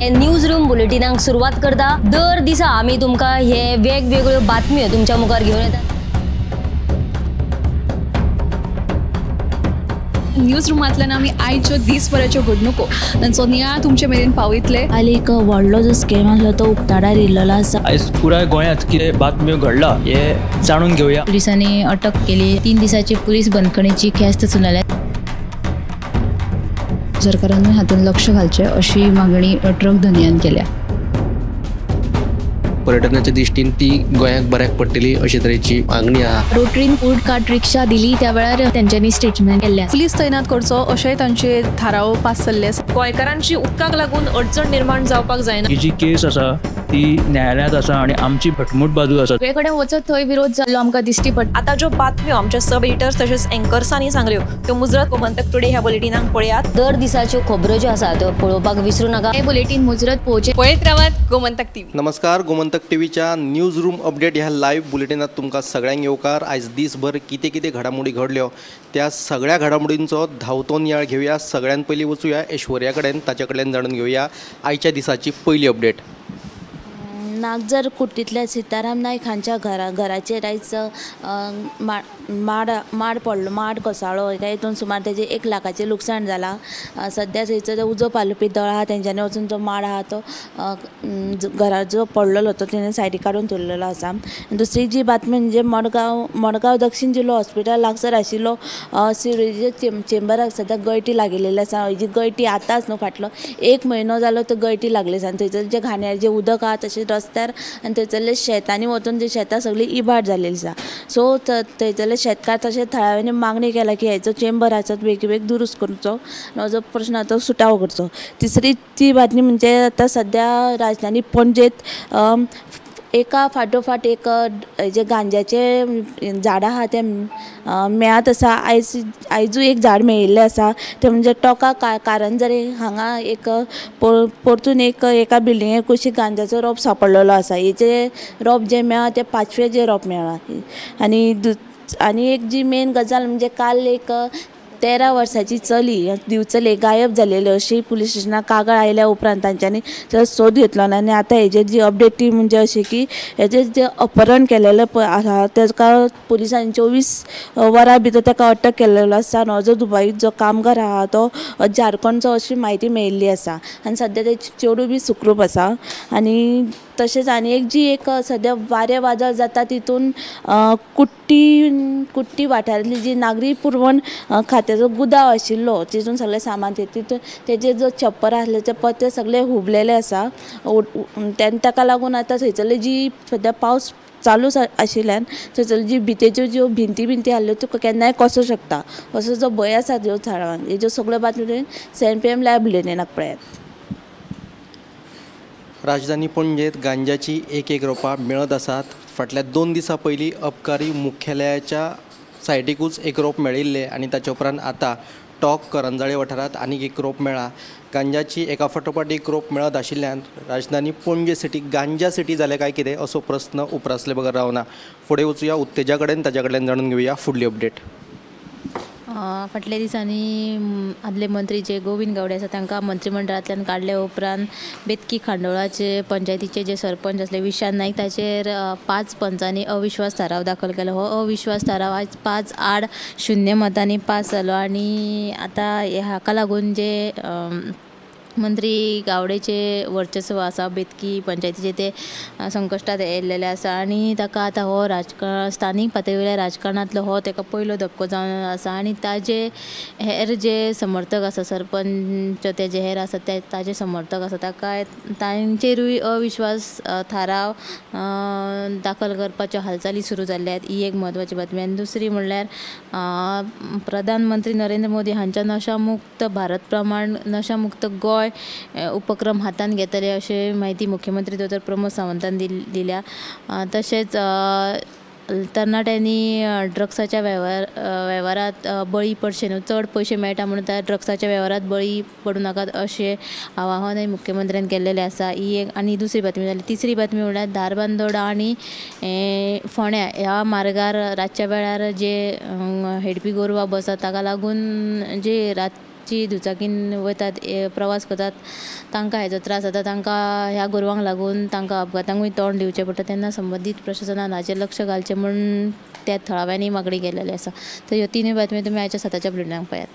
News room बुलेटिनाक सुरवात करता. दर दिसा आमी तुमकां हे वेगवेगळ्यो बातम्यो तुमच्या मुखार घेवन येतात. न्यूज रुमांतल्यान आमी आयच्यो दीसभराच्यो घडणुको तांचो नियाळ तुमचे मेरेन पावयतले. आनी एक व्हडलो जो स्कॅम आसलो तो उक्ताडार येयल्लो आसा. आयज पुराय गोंयांत कितें बातम्यो घडला हे जाणून घेवया. पुलिसांनी अटक केली. 3 दिसाची पुलीस बंदखणीची ख्यास्त सुनायल्या. सरकारान हातूंत लक्ष घालचें अशी मागणी ट्रक धनयान केल्या. पर्यटनाच्या दृष्टीन ती गोंयाक बऱ्याक पडटली अशे तरेची मागणी आहा. रोटरीन फूड कार्ट रिक्षा दिली त्या वेळार तेंच्यांनी स्टेटमेंट केल्लें. पुलीस तैनात करचो अशेंय तांचे थाराव पास जाल्ले आसा. गोंयकारांची उदकाक लागून अडचण निर्माण जावपाक जायना. ही जी केस आसा ती न्यायालयांत आसा आणि आमची घटमूट बाजू आसा. सगळे कडेन वचत थंय विरोध जाल्लो आमकां दिश्टी पडटा. आतां ज्यो बातम्यो आमच्या सब एडिटर्स तशेंच एंकर्सांनी सांगल्यो त्यो मुजरत गोमंतक टुडे ह्या बुलेटिनाक पळयात. दर दिसाच्यो खबरो ज्यो आसा त्यो पळोवपाक विसरू नाका. हे बुलेटीन मुजरत पळोवचें. पळयत रावात गोमंतक टीव्ही. नमस्कार, गोमंतक टीव्हीच्या न्यूज रूम अपडेट ह्या लायव्ह बुलेटिनात तुमकां सगळ्यांक येवकार. आयज दीसभर कितें कितें घडामोडी घडल्यो त्या सगळ्या घडामोडींचो धांवतो नियाळ घेवया. सगळ्यान पयलीं वचुया ऐश्वर्या कडेन, ताच्या कडल्यान जाणून घेवया आयच्या दिसाची पयली अपडेट. नागझर कुर्टींतल्या सीताराम नायक हांच्या घराचेर आयज माड पडलो, माड कोसळ्ळो. एका हितून सुमार तेजें 1 लाखाचें लुकसाण जालां. सद्या थंयसर उजो पालोवपी दळ आहा तेंच्यांनी वचून जो माड आहा तो घरा जो पडलेलो तो तेणे सायडीक काडून दवरलेलो आसा. दुसरी जी बातमी म्हणजे मडगांव दक्षीण जिल्लो हॉस्पिटल लागसर आशिल्लो सिवरेजीच्या चेंबराक सद्या गळटी लागिल्ली आसा. ही जी गळटी आतांच न्हू, फाटलो 1 म्हयनो जालो तो गळटी लागली आसा. आनी थंयसर जे घाण्याचें उदक आहा तशें रस्त्यार आनी थंयसरले शेतांनी वचून ते शेतां सगळीं इबाड जाल्लेली आसा. सो थंयसरले शेतकार तशें थळाव्यांनी मागणी केल्या की हेजो चेंबर आसा तो बेगीबेग दुरुस्त करचो आनी हो जो प्रश्न आसा तो सुटावो करचो. तिसरी ती बातमी म्हणजे आतां सद्या राजधानी पणजेत एका फाटोफाट एक जे गांज्याचे झाडां आहा ते मेळत आसा. आयजूय एक झाड मेळिल्लें आसा तें म्हणजे टोका कारंजरे हांगा एक परतून एका बिल्डिंगे कुशीक गांज्याचो रोप सांपडलेलो आसा. हेजे रोप जे मेळ्ळां ते 5वें जे रोप मेळ्ळां. आनी एक जी मेन गजाल म्हणजे काल एक 13 वर्साची चली दिवचले गायब जालेली अशी पुलीस स्टेशनाक कागाळ आयल्या उपरांत तांच्यांनी ताचो सोद घेतलो. आनी आतां हेजेर जी अपडेट ती म्हणजे अशी की हेजेर जें अपहरण केलेलें आसा ताका पुलिसांनी 24 वरां भितर ताका अटक केलेलो आसा. आनी हो जो दुबावीत जो कामगार आहा तो झारखंडचो अशी म्हायती मेळिल्ली आसा. आनी सद्या तेची चेडूं बी सुखरूप आसा. आनी तशेंच आनी एक जी एक सद्या वारें वादळ जाता तितून कुट्टी वाठारांतली जी नागरी पुरवण खात्याचो गुदांव आशिल्लो तितून सगळें सामान तितून तेजे जो छप्पर आसले ते पत्रे सगळे हुबलेले आसा. ताका लागून आतां थंयसरली जी सद्या पावस चालू आशिल्ल्यान थंयसरली जी भितेच्यो ज्यो भिंती आहल्यो त्यो केन्नाय कोसळूंक शकता असो जो भंय आसा त्यो थळाव्यांक. हेज्यो सगळ्यो बातम्यो 7 PM live बुलेटिनाक पळयात. राजधानी पणजेत गांजाची एक एक रोपां मेळत आसात. फाटल्या 2 दिसां पयलीं अबकारी मुख्यालयाच्या सायडीकूच एक रोप मेळिल्लें आनी ताच्या उपरांत आतां टॉक करंजाळे वाठारांत आनीक एक रोप मेळ्ळा. गांजाची एका फाटोफाट एक रोप मेळत आशिल्ल्यान राजधानी पणजे सिटी गांजा सिटी जाल्या काय कितें असो प्रस्न उप्रासले बगर रावना. फुडें वचुया उत्तेजा कडेन, ताच्या कडल्यान जाणून घेवया फुडली अपडेट. फाटल्या दिसांनी आदले मंत्री जे गोविंद गावडे आसा तांकां मंत्रिमंडळांतल्यान काडल्या उपरांत बेतकी खांडोळाचे पंचायतीचे जे सरपंच आसले विशाल नायक ताचेर 5 पंचांनी अविश्वास थाराव दाखल केलो. हो अविश्वास थाराव आयज 5-0 मतांनी पास जालो. आनी आतां हाका लागून जे मंत्री गावडेचे वर्चस्व आसा बेतकी पंचायतीचे ते संकश्टात येयल्लेले आसा. आनी ताका आतां हो राजकारण स्थानीक पातळी वयल्या राजकारणांतलो हो ताका पयलो धपको जावन आसा. आनी ताजे हेर जे समर्थक आसा सरपंच तेजे हेर आसा ते ताजे समर्थक आसा ताका तांचेरूय अविश्वास थाराव दाखल करपाच्यो हालचाली सुरू जाल्ल्या आहेत. ही एक म्हत्वाची बातमी. आनी दुसरी म्हणल्यार प्रधानमंत्री नरेंद्र मोदी हांच्या नशामुक्त भारत प्रमाण नशामुक्त गोंय उपक्रम हातान घेतले अशें म्हायती मुख्यमंत्री दोतोर प्रमोद सावंतान दिल्या. तशेंच तरणाट्यांनी ड्रग्साच्या वेव्हारात बळी पडचे न्हू, चड पयशे मेळटा म्हणून त्या ड्रग्साच्या वेव्हारात बळी पडूं नाकात अशें आवाहनय मुख्यमंत्र्यान केल्लेलें आसा. ही एक आनी दुसरी बातमी जाली. तिसरी बातमी म्हणल्यार धारबांदोडा आनी फोंड्या ह्या मार्गार रातच्या वेळार जे हेडपी गोरवां बसतात ताका लागून जे जी दुचाकीन वतात प्रवास करतात तांकां हेजो त्रास जाता, तांकां ह्या गोरवांक लागून तांकां अपघातांकूय तोंड दिवचें पडटा. तेन्ना संबंदीत प्रशासनान हाचेर लक्ष घालचें म्हूण त्या थळाव्यांनी मागणी केलेली आसा. तर ह्यो तिनूय बातम्यो तुमी आयच्या 7च्या बुलेटिनाक पळयात.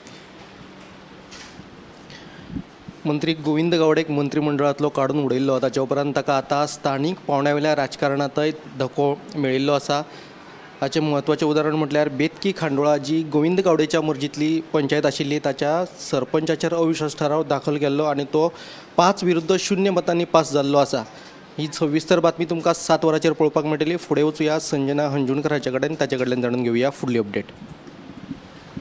मंत्री गोविंद गावडेक मंत्रिमंडळांतलो काडून उडयल्लो, ताच्या उपरांत ताका आतां स्थानीक पावंड्या वयल्या राजकारणांतय धक्को मेळिल्लो आसा. हाचें म्हत्वाचें उदाहरण म्हटल्यार बेतकी खांडोळा जी गोविंद गावडेच्या मर्जींतली पंचायत आशिल्ली ताच्या सरपंचाचेर अविश्वास ठराव दाखल केल्लो आनी तो 5-0 मतांनी पास जाल्लो आसा. ही सविस्तर बातमी तुमकां 7 वरांचेर पळोवपाक मेळटली. फुडें वचुया संजना हंजुणकर हाचे कडेन, ताचे कडल्यान जाणून घेवया फुडली अपडेट.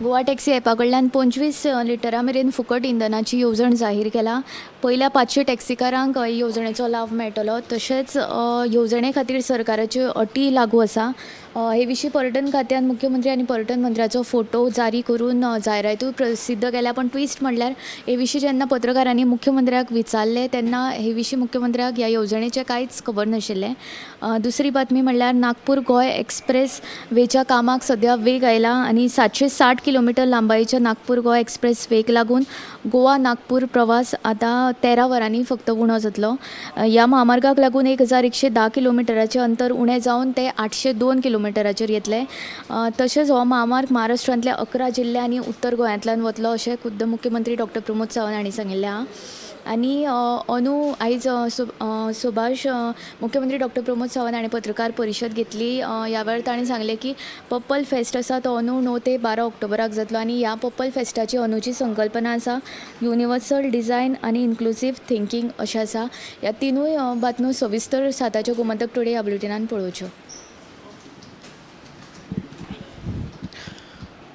गोवा टॅक्सी ॲपा कडल्यान 25 लिटरा मेरेन फुकट इंधनाची येवजण जाहीर केला. पयल्या 500 टॅक्सीकारांक हे येवजणेचो लाव मेळटलो. तशेंच येवजणे खातीर सरकाराच्यो अटी लागू आसा. हे विशीं पर्यटन खात्यान मुख्यमंत्री आनी पर्यटन मंत्र्याचो फोटो जारी करून जायरातूय प्रसिद्ध केल्या. पण ट्विस्ट म्हणल्यार हे विशीं जेन्ना पत्रकारांनी मुख्यमंत्र्याक विचारलें तेन्ना हे विशीं मुख्यमंत्र्याक ह्या येवजणेचें कांयच खबर नाशिल्लें. दुसरी बातमी म्हणल्यार नागपूर गोंय एक्सप्रेस वेच्या कामाक सद्या वेग आयला आनी 760 किलोमिटर लांबायेच्या नागपूर गोवा एक्सप्रेस वेक लागून गोवा नागपूर प्रवास आतां 13 वरांनी फक्त उणो जातलो. ह्या म्हामार्गाक लागून 1110 किलोमिटराचें अंतर उणें जावन ते 802 किलोमिटराचेर येतले. तशेंच हो म्हामार्ग महाराष्ट्रांतल्या 11 जिल्ले आनी उत्तर गोंयांतल्यान वतलो अशें खुद्द मुख्यमंत्री डॉक्टर प्रमोद सावंत हांणी सांगिल्लें आहा. आनी अंदू आयज सुभाष मुख्यमंत्री डॉक्टर प्रमोद सावंत हाणें पत्रकार परिशद घेतली. ह्या वेळार ताणें सांगलें की पर्पल फेस्ट आसा तो अंदू 9 ते 12 ऑक्टोबराक जातलो आनी ह्या पर्पल फेस्टाची अंदूची संकल्पना आसा युनिवर्सल डिझायन आनी इन्क्लुसीव थिंकींग अशें आसा. ह्या तिनूय बातम्यो सविस्तर 7च्या गोमंतक टुडे ह्या बुलेटिनान पळोवच्यो.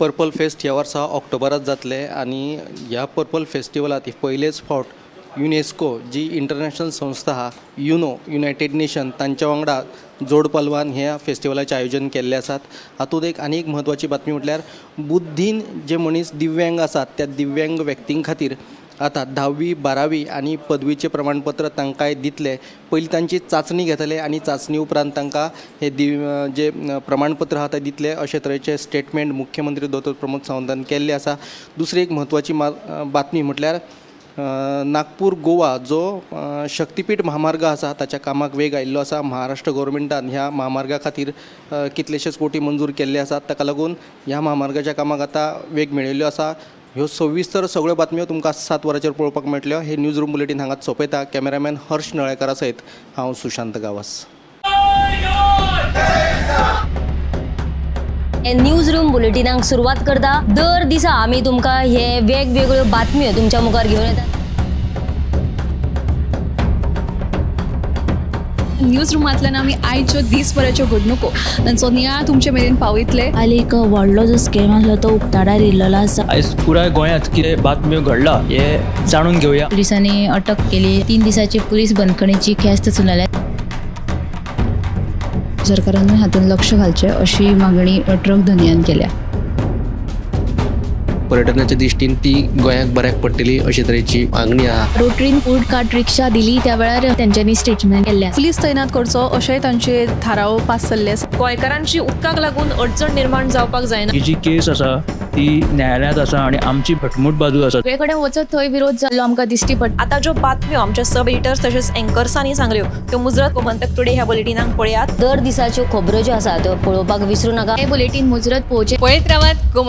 पर्पल फेस्ट ह्या वर्सा ऑक्टोबरात जातलें आनी ह्या पर्पल फेस्टिवलांत पयलेच फावट युनेस्को जी इंटरनॅशनल संस्था आहा, युनो युनायटेड नेशन तांच्या वांगडा जोड पालवान ह्या फेस्टिवलाचें आयोजन केल्लें आसात. हातूंत एक आनी एक म्हत्वाची बातमी म्हटल्यार बुद्धीन जे मनीस दिव्यांग आसात त्या दिव्यांग व्यक्तीं खातीर आतां 10वी 12वी आनी पदवीचें प्रमाणपत्र तांकांय दितले. पयलीं तांची चांचणी घेतले आनी चांचणी उपरांत तांकां हे जे प्रमाणपत्र आहा तें दितले अशे तरेचें स्टेटमेंट मुख्यमंत्री दोतोर प्रमोद सावंतान केल्लें आसा. दुसरी एक म्हत्वाची बातमी म्हटल्यार नागपूर गोवा जो शक्तिपीठ म्हामार्ग आसा ताच्या कामाक वेग आयिल्लो आसा. महाराष्ट्र गव्हर्मेंटान ह्या म्हामार्गा खातीर कितलेशेच कोटी मंजूर केल्ले आसात. ताका लागून ह्या म्हामार्गाच्या कामाक आतां वेग मेळिल्लो आसा. ह्यो सविस्तर सगळ्यो बातम्यो तुमकां 7 वरांचेर पळोवपाक मेळटल्यो. हे न्यूज रूम बुलेटीन हांगाच सोंपयता. कॅमेरामॅन हर्ष नळेकरा सयत हांव सुशांत गांवस. न्यूज रूम बुलेटिनाक सुरवात करता. दर दिसा आमी तुमकां हे वेगवेगळ्यो बातम्यो तुमच्या मुखार घेवन येतात. न्यूज रुमांतल्यान आमी आयच्यो दीसभराच्यो घडणुको तांचो नियाळ तुमचे मेरेन पावयतले. काल एक व्हडलो जो स्कॅम आसलो तो उक्ताडार येयल्लो आसा. आयज पुराय गोंयांत कितें बातम्यो घडला हे जाणून घेवया. पुलिसांनी अटक केली. 3 दिसाची पुलीस बंदखणीची ख्यास्त सुनायल्या. सरकारान हातूंत लक्ष घालचें अशी मागणी ट्रक धनयान केल्या. पर्यटनाच्या दृष्टीन ती गोंयाक बऱ्याक पडटली अशे तरेची मागणी आहा. रोटरीन फूड कार्ट रिक्षा दिली त्या वेळार तेंच्यांनी स्टेटमेंट केल्लें. पुलीस तैनात करचो अशेंय तांचे थाराव पास जाल्ले आसा. गोंयकारांची उदकाक लागून अडचण निर्माण जावपाक जायना. ही जी केस आसा ती न्यायालयांत आसा आनी आमची घटमूट बाजू आसा. सगळे कडेन वचत थंय विरोध जाल्लो आमकां दिश्टी पडटा. आतां ज्यो बातम्यो आमच्या सब एडिटर्स तशेंच एंकर्सांनी सांगल्यो त्यो मुजरत गोमंतक टुडे ह्या बुलेटिनाक पळयात. दर दिसाच्यो खबरो ज्यो आसा त्यो पळोवपाक विसरू नाका. हे बुलेटीन मुजरत पळोवचें. पळयत रावात गोमंतक.